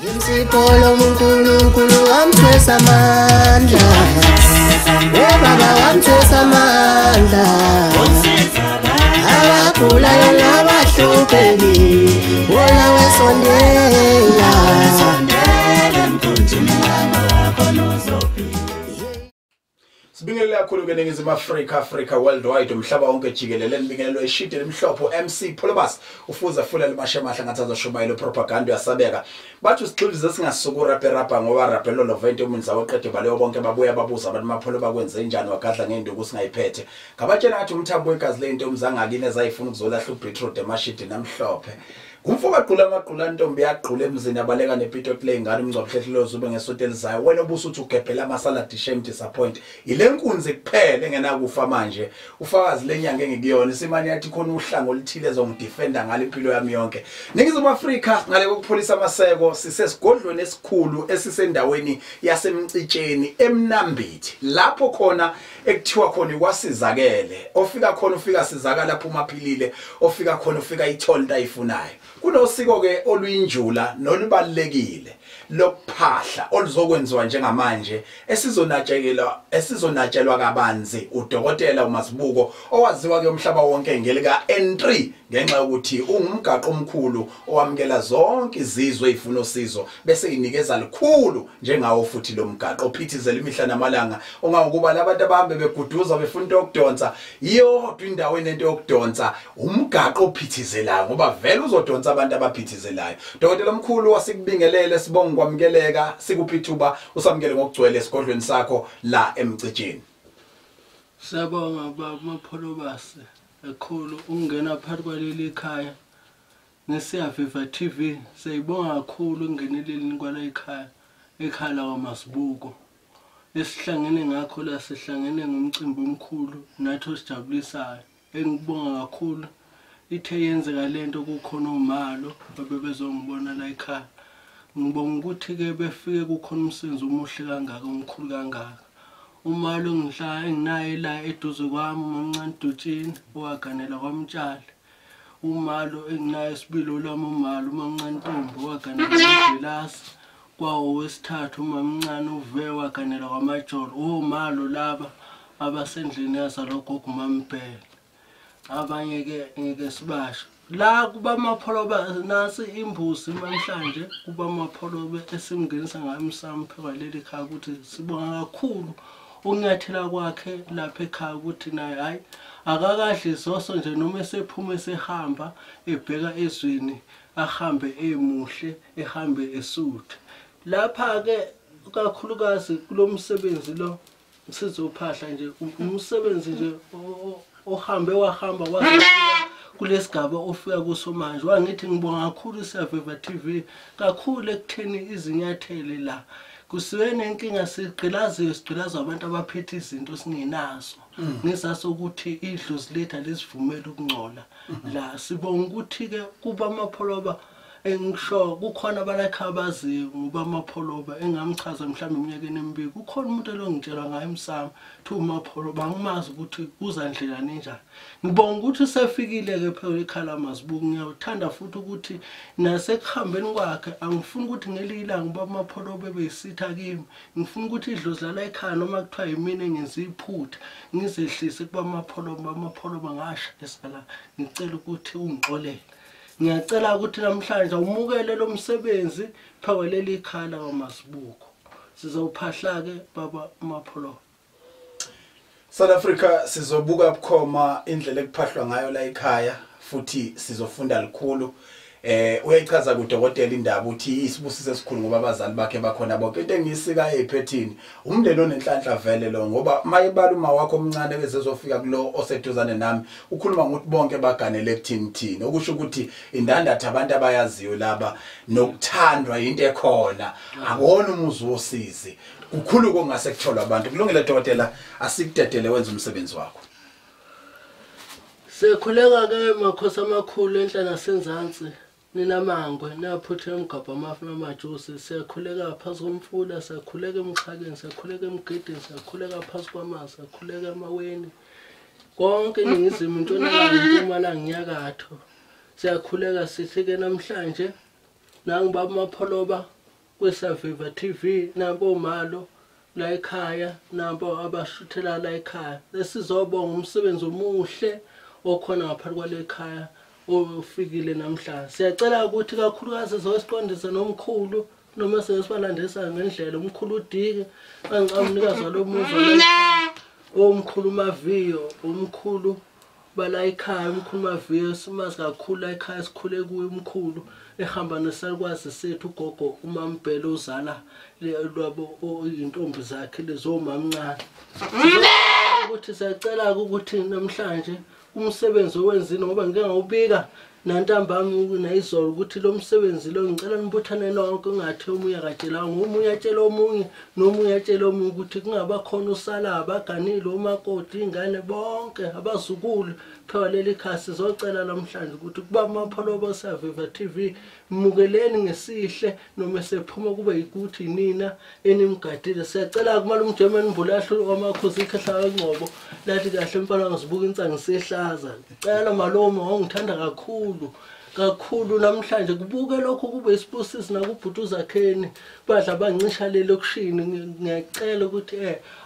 Insipho uNkulunkulu wamthwesa amandla. Baba wamthwesa amandla. Abagulayo nabahluphekile, wona wesondela. Sibingelele kakhulu ke Ningizimu Afrika, Africa worldwide, umhlaba wonke jikelele. Nibingelelo eshide lemhlopho MC Pholobas ufuza fula lemashemahla ngathi azoshumayela propaganda uyasabeka. Bathi usixhibize singasuku rapper ngoba rapelo lovento umuntu zawoqede baleyo bonke babuya babuza abantu mapholo bakwenze njani wagadla ngenduku singayiphethe. Ngabatshela ngathi umthambo wegazi lento umzangakini ezayifuna ukuzolahla uBeetroot emashidi namhlophe. Umfo kaqula amaqula ntombi yaqhula emzini abaleka nepito play ngane umngcwabhlehlelo zube ngesonto elizayo wena obusuthi ugebhela amasalad shame disappoint ile nkunzi kuphela engenakufa manje ufakazi lenyanga engikuyona isimane yathi khona uhlango oluthile ezongidefenda ngale impilo yami yonke. Ningizimu Afrika ngale kokupholisa amaseko sisesigodlweni esikhulu esisendaweni yaseMcitsheni eMnambithi lapho khona ekuthiwa khona kwasizakele ofika khona ufika sizakala phuma philile ofika khona ufika ithola into ayifunayo. Kunosiko ke oluyinjula nolubalekile lokuphahla oluzokwenziwa njengamanje esizonatshelwa kabanzi udokotela uMazibuko owaziwa ke umhlaba wonke ngelika N3 ngenxa yokuthi ungumgaqo omkhulu owamkela zonke izizwe ezifuna usizo bese inikeza likhulu njengawo futhi lo mgaqo ophithizela imihla namalanga ongangokuba labantu abahambe beguduza befuna into yokudonsa iyodwa indawo enento yokudonsa umgaqo ophithizelayo ngoba vele uzodonsa abantu abaphithizelayo. Dokotela omkhulu wasikubingelele sibonga kwamukeleka sikuphi ithuba usamukele ngokugcwele esigodlweni sakho la eMcitsheni. Siyabonga baba Mapholobase kakhulu ungena phakathi kwaleli khaya neSiyaviva TV. Siyibonga kakhulu ungeneleni kwala ekhaya ekhaya lakwaMazibuko esihlangene ngakho la sihlangene ngomcimbi omkhulu nathi osijabulisayo. Engibonga kakhulu ithe yenzeka lento kukhona omalo babebezongibona la ekhaya. Ngibonga ukuthi ke befike kukhona umsebenzi omuhle kangaka omkhulu kangaka. Umalo ngihlala enginaye la eduze kwami umncane Dutshini owaganela kwaMtshali. Umalo enginaye isibilo lami umalo umncane Ntombi owaganela kwaJelasi. Kwawo wesithathu umamncane uve waganela kwaMajolo. Omalo laba abasendlini yazalogogo uMampela. Abanye ke ngeke sibasho. La kuba Mapholoba nasi imbuzi namhlanje kuba Mapholoba esimngenisa ngayo umsamo phekwaleli khaya ukuthi sibonga kakhulu ukunyathela kwakhe lapha ekhaya ukuthi naye hayi akakadli zoso nje noma esephuma esehamba ebheka ezweni ahambe emuhle ehambe esuthe. Lapha ke kakhulukazi kulomsebenzi lo sizophahla nje umsebenzi nje ohambe wahamba waze kulesigaba ofika kuso manje. Wangithi ngibonga kakhulu iSiyaviva TV kakhulu ekutheni izinyathele la kusiwe nenkinga sigqilaziwe sigqilaza abantu abaphethe izinto singenazo ngesaso ukuthi idlozi lethu lisivumela ukungcola la. Sibonga ukuthi ke kuba Mapholoba engisho kukhona abalakha abaziyo ngoba Mapholoba engamchaza mhlawumbe eminyakeni emibili kukhona umuntu elongitshela ngaye emsamo thi uMapholoba angimazi ukuthi uza ndlela ninjani. Ngibonga ukuthi sefikile ke phela ekhala Mazibuko. Ngiyathanda futhi ukuthi nasekuhambeni kwakhe angifuni ukuthi ngelinye ilanga uba Mapholoba ebeyisitha kimi. Ngifuna ukuthi idlozi lala ekhaya noma kuthiwa yimina engenza iphutha ngizehlise kuba Mapholoba Mapholoba ngasha esala ngicela ukuthi ungixolele. Ngiyacela ukuthi namhlanje umukele lo msebenzi phakweleli ikhala kwaMazibuko. Sizowuphahla ke baba Mapholoba. South Africa sizobuka bukhoma indlela ekuphahlwa ngayo la ekhaya futhi sizofunda likhulu. Uyayichaza kudokotela indaba uthi isibusiso esikhulu ngoba abazali bakhe bakhona bonke. Into engisika ephethini umndeni onenhlanhla vele lo ngoba mayebala uma wakho omncane bezezofika kulo oseduzane nami ukhuluma ngokuthi bonke baganele ekuthini thini okusho ukuthi indandatha abantu abayaziyo laba nokuthandwa into ekhona akona umuzi wosizi kukhulu kongase kutholwa abantu. Kulungile dokotela asikudedele wenza umsebenzi wakho. Sikhuleka ke makhosi amakhulu enhla nasenzansi ninamangwe naphuthe umgabha amafu namajusi. Siyakhuleka phansi komfula, siyakhuleka emxhakeni, siyakhuleka emgidini, siyakhuleka phansi kwamanzi, siyakhuleka emaweni konke iningizimu intshonalanga impumalanga inyakatho. Siyakhuleka sithi ke namhlanje nangibaba Mapholoba kweSiyaviva TV, nampo omalo la ekhaya, nampo abashuthela la ekhaya. Esizobonga umsebenzi omuhle okhona ngaphansi kwale ekhaya ofikile namhlanje. Siyacela ukuthi kakhulukazi sizosiqondisa nomkhulu noma sesibalandisa ngendlela umkhulu uDike angicaba umnikazi walomuzi omkhulu Maviyo, umkhulu bala ekhaya, umkhulu Maviyo simazi kakhulu la ekhaya, sikhule kuye umkhulu ehamba nesalukwazi sethu ugogo uMambhele uzala lwabo intombi zakhe lezomamncane. Ukuthi siyacela ukuthi namhlanje umsebenzi owenzile, ngoba ngike ngawubika nantambama nayizolo ukuthi lo msebenzi lo ngicela nibuthane nonke, ungathi omunye akatshelanga omunye atshela omunye nomunye atshela omunye, ukuthi kungaba khona usala abaganile omakoti ingane bonke abazukulu. Phela leli khasi sizocela namhlanje ukuthi kuba amapholoba Siyaviva TV mukeleni ngesihle noma sephuma kube ukuthi nina enimgadile. Siyacela kumele umjemeni Mbulahlo wamakhosi ikhehla kaNgcobo lathi kahle mfana ngizibuka insangu sehlaza. Ngicela malume ongithanda kakhulu kakhulu namhlanje kubuke lokho kube isibusiso nakubhuti uZakheni badla bancisha le lokushini. Ngiyacela ukuthi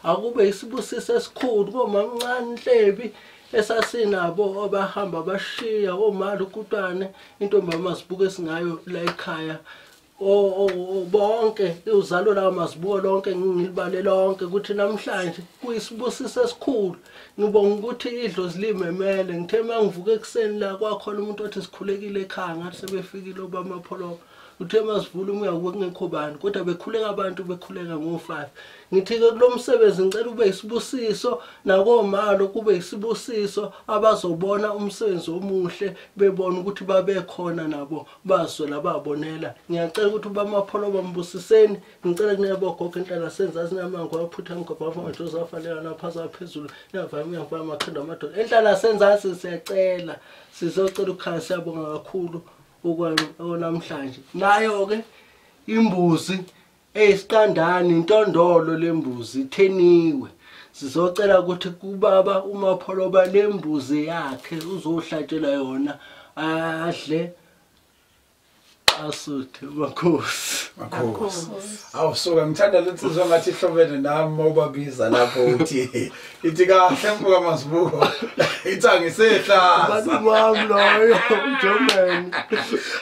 akube isibusiso esikhulu komamncane Nhlebi esasinabo abahamba bashiya omali ukutwane intombi amazibuko esingayo la ekhaya bonke uzalo la mazibuko lonke ngilibale lonke ukuthi namhlanje kuyisibusiso esikhulu. Ngibonga ukuthi idlozi limemele. Ngithe mangivuka ekuseni la kwakhona umuntu othi sikhulekile ekhaya, ngathi sebefikile obamapholo, uthe masivula umnyango kungekho bani, kodwa bekhuleka abantu bekhuleka ngo5. Ngithi ke kulomsebenzi ngicela ube isibusiso nakomalo kube isibusiso, abazobona umsebenzi omuhle bebona ukuthi babe khona nabo bazwe lababonela. Ngiyacela ukuthi bamapholo bambusiseni. Ngicela kunebo gogo enhlala senza sinamango aphutha ngobaba maJoseph alena naphaza phezulu navame ngiyafaka amakhanda amadoda enhlala senza. Siyacela sizocela ukukhaya. Siyabonga kakhulu okwamhlanje. Nayo ke imbuzi eyisiqandane intondolo lembuzi itheniwe. Sizocela ukuthi kubaba uMapholoba lembuzi yakhe uzohlatshela yona adle asuthe makhosi. Makhosi. Awu suka ngithanda lensizwa ngathi ihlobene nami ubabiza lapho uthi ithi kahle mfuka Mazibuko ithi angisehlaza abantu wami loyo German.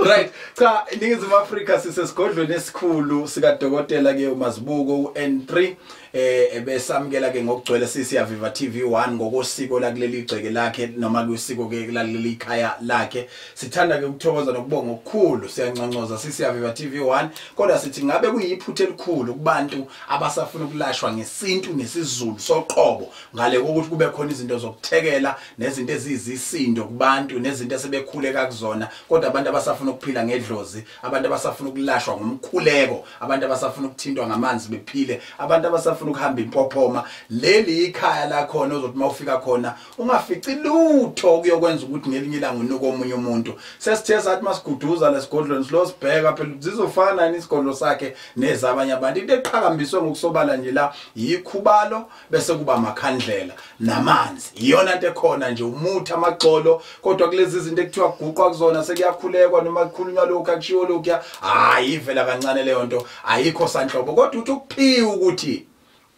Right, cha iNingizimu Afrika sisesigodlweni esikhulu sika dokotela ke uMazibuko uN3 ebesamukela ke ngokugcwele Siyaviva TV 1 ngokosiko la kuleli igceke lakhe noma kusiko ke kuleli ikhaya lakhe. Sithanda ke ukuthokoza nokubonga okukhulu, siyanconcoza Siyaviva TV 1, kodwa sithi ngabe kuyiphutha elikhulu kubantu abasafuna ukulashwa ngesintu nesiZulu soqobo, ngale kokuthi kube khona izinto zokuthekela nezinto ezizisindo kubantu nezinto esebekhuleka kuzona, kodwa abantu abasafuna ukuphila ngedlozi, abantu abasafuna ukulashwa ngomkhuleko, abantu abasafuna ukuthintwa ngamanzi bephile, abantu abasafuna ukuhamba impophoma. Leli ikhaya la khona ozothi mawufika khona ungafici lutho kuyokwenza ukuthi ngelinye ilanga unuke omunye umuntu. Sesithe sathi masiguduza lesigodlweni silosibheka phela zizofana nesigodlo sakhe nezabanye abantu. Into eqhakambiswe ngokusobala nje la yikhubalo bese kuba amakhandlela namanzi, iyona into ekhona nje, umuthi, amaxolo. Kodwa kulezi izinto ekuthiwa kuguqwa kuzona sekuyakhulekwa noma kukhulunywa lokhu akushiwo lokhu, hayi ivela kancane leyo nto, ayikho sanhlobo. Kodwa uthi ukuphiwa ukuthi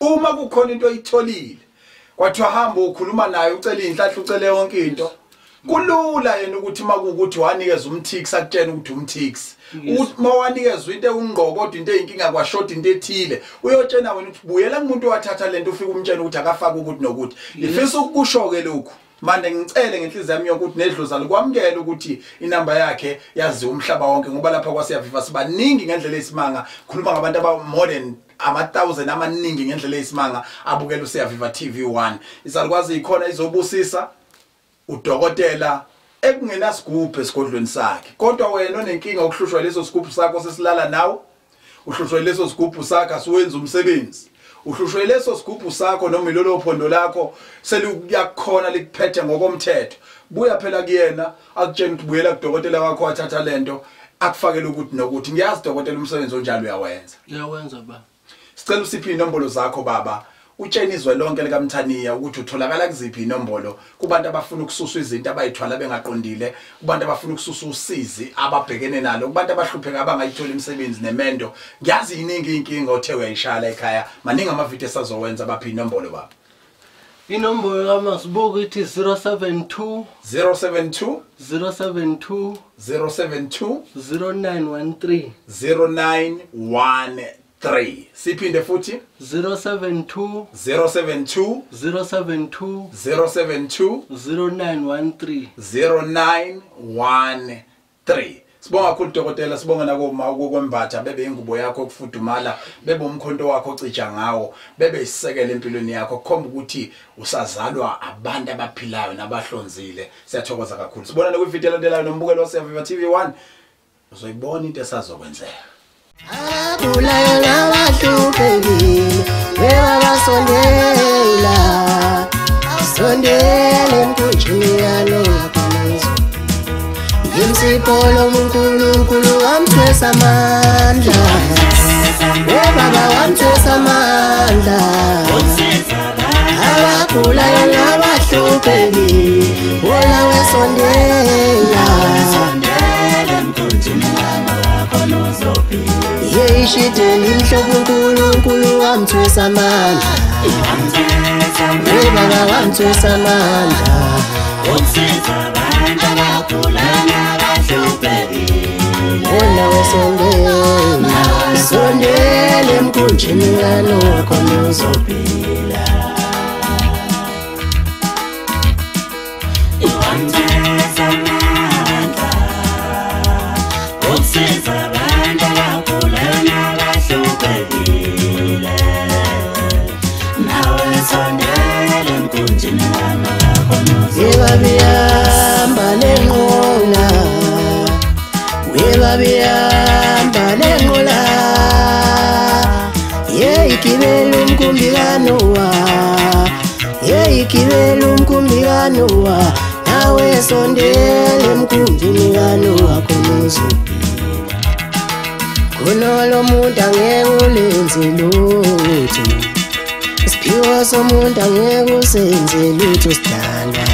uma kukhona into oyitholile kwathiwa hamba ukhuluma naye ucela inhlahla ucele yonke into, kulula yena ukuthi makuwukuthi wanikeza umthix akutshena ukuthi umthix, ukuthi mawanikezwe into ewungqo kodwa into eyinkinga kwashoda into ethile, uyotshena wena ukuthi buyela kumuntu owathatha lento ufike umtshena ukuthi akafake ukuthi nokuthi. Ngifisa ukusho ke lokhu manje, ngicele ngenhliziyo yami yokuthi nedlozi alikwamukele ukuthi inamba yakhe yaziwa umhlaba wonke, ngoba lapha kwaSiyaviva sibaningi ngendlela eyisimanga, khuluma ngabantu aba more than ama-1000 amaningi ngendlela eyisimanga abukela uSiyaviva TV 1. Isalukwazi ikhona izobusisa udokotela ekungenasigubhu esigodlweni sakhe, kodwa wena onenkinga ukuhlushwa leso sigubhu sakho sesilala nawe, uhlushwe leso sigubhu sakho asiwenza umsebenzi, uhlushwe leso sigubhu sakho noma ilolo phondo lakho seliyakhona likuphethe ngokomthetho, buya phela kuyena akutshela ukuthi buyela kudokotela wakho wathatha lento akufakele ukuthi nokuthi. Ngiyazi dokotela umsebenzi onjalo uyawenza. Uyawenza baba. Sicela usiphe inombolo zakho baba, Utsheni izwe lonke likaMthaniya ukuthi utholakala kuziphi inombolo kubantu abafuna ukususa izinto abayithwala bengaqondile, kubantu abafuna ukususa usizi ababhekene nalo, kubantu abahlupheka abangayithola imisebenzi nemendo. Ngiyazi iningi inkinga othe uyayishala ekhaya, maningi amavidiyo esazowenza. Baphi inombolo baba? Inombolo kaMasibuko ithi 072 072 072 072 0913 0913. Siphinde futhi 072 072 072 072 0913 0913. Sibonga kakhulu dokotela, sibonga nakoma ukwembatha bebe ingubo yakho okufudumala, bebe umkhonto wakho ocija ngawo, bebe isisekelo empilweni yakho, kukhomba ukuthi usazalwa abantu abaphilayo nabahlonzile. Siyathokoza kakhulu. Sibonane kwividiyo elandelayo nombukelo waseViva TV1. Uzoyibona into esazokwenzeka. Abagulayo nabahluphekile bebabasondela, sondela emkhunjini kaNowa khona. Yimsipolo uNkulunkulu wamthwesa amandla, webaba wamthwesa amandla. Abagulayo nabahluphekile wola wesondela, yeyishideli mhlobo uNkulunkulu wamthwesa amandla, webaba wamthwesa amandla. Wona wesondela, sondela emkhunjini kaNowa khona uzophila. Webabihamba nenqola, webabihamba nenqola, yeyigibela umkhumbi kaNowa, yeyigibela umkhumbi kaNowa. Nawe sondela emkhunjini kaNowa khona uzophila. Khona lo muntu angeke ulenze lutho, isiphiwo somuntu angeke usenze lutho sidalwa.